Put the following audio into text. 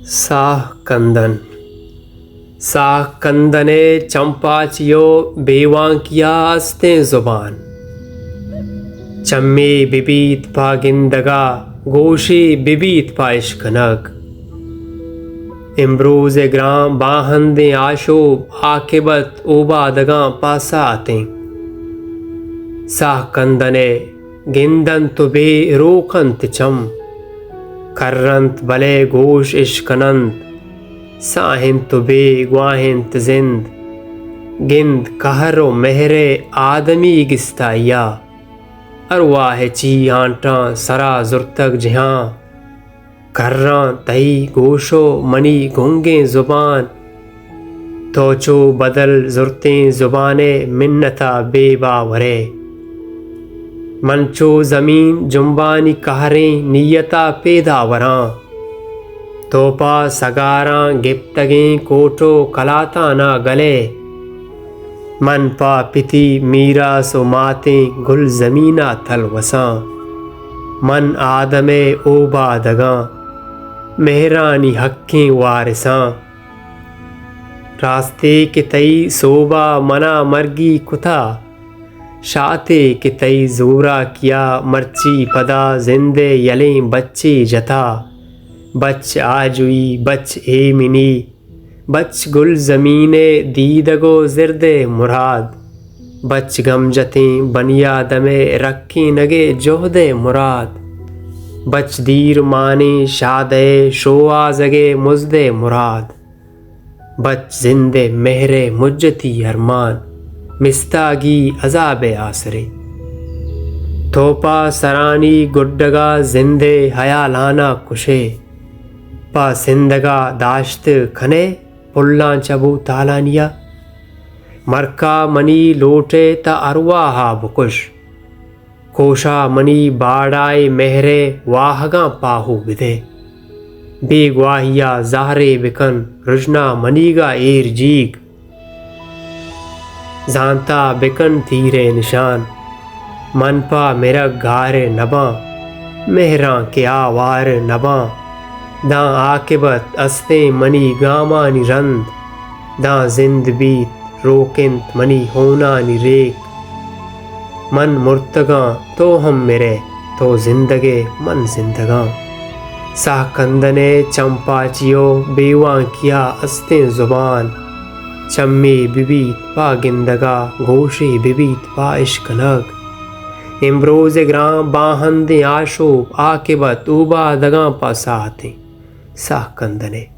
ساہ کندن۔ ساہ کندن ءِ چمپاچی ءُ بے وانکی ءَ استیں زبان۔ چمے بہ بیت پہ گندگ ءَ، گوشے بہ بیت پہ اشکنگ۔ امروز ءِ گران باہندیں آشوب، عاقبت اوبادگاں پہ ساعتیں۔ ساہ کندن ءِ گندنت ءُ بے روک انت چم۔ کرنت بلے گوش اشکننت۔ ساہ انت ءُ بے گواہ انت زند۔ گند قہر ءُ مہر ءِ آدمی گستائی ءَ۔ ارواہ ءِ چی آنٹاں سرا زرتگ جہاں۔ کراں تئی گوش ءُ منی گنگیں زبان۔ تو چو بدل زرتیں زبان ءِ منت ءَ بے باور ئے۔ من چو زمین جنبانی قہریں نیت ءَ پیداوراں۔ تو پہ سگاراں گپتگیں کوٹ ءُ کلاتان ءَ گل ئے۔ من پہ پتی میراث ءُ ماتیں گلزمین ءَ تلوساں۔ من آدم ءِ اوبادگاں، مہرانی حقیں وارثاں۔ راستے کہ تئی سوب ءَ من ءَ مرگی کتا، شاتے کہ تئی زوراکی ءَ مرچی پدا زند ءِ یلیں بچے جتا۔ بچ آجوئی، بچ ایمنی، بچ گلزمین ءِ دیدگ ءُ زرد ءِ مراد، بچ گم جتیں بنی آدم ءِ رکینگ ءِ جہد ءِ مراد، بچ دیر مانیں شاد ءِ شوہازگ ءِ مزد ءِ مراد، بچ زند ءِ مہر ءِ مجتی ارمان، مستاگی عذاب ءِ آسرے۔ تو پہ سرانی گڈگ ءَ زند ءِ ہیالان ءَ کش ئے۔ پہ سندگ ءَ داشت کن ئے پلاں چہ بو تالانی ءَ۔ مرکا منی لوٹ ئے تہ ارواہ ءَ بکش۔ کوشا منی باڑائی مہر ءِ واہگاں پاہو بدے۔ بے گواہی ءَ زہرے بکن رژنا منیگ ءَ ایر جیگ۔ زانتا بکن تیر ءِ نشان۔ من پہ مرگ گار نباں، مہراں کہ آوار نباں۔ داں عاقبت استیں منی گامانی رند۔ داں زند بیت روک انت منی ہونانی ریک۔ من مرتگاں، تو ہم مرئے، تو زندگ ئے، من زندگاں۔ ساہ کندن ءِ چمپاچی ءُ بے وانکی ءَ استیں زبان۔ چمے بہ بیت پہ گندگ ءَ، گوشے بہ بیت پہ اشکنگ۔ امروز ءِ گران باہندیں آشوب، عاقبت اوبادگاں پہ ساعتیں۔ ساہ کندن ءِ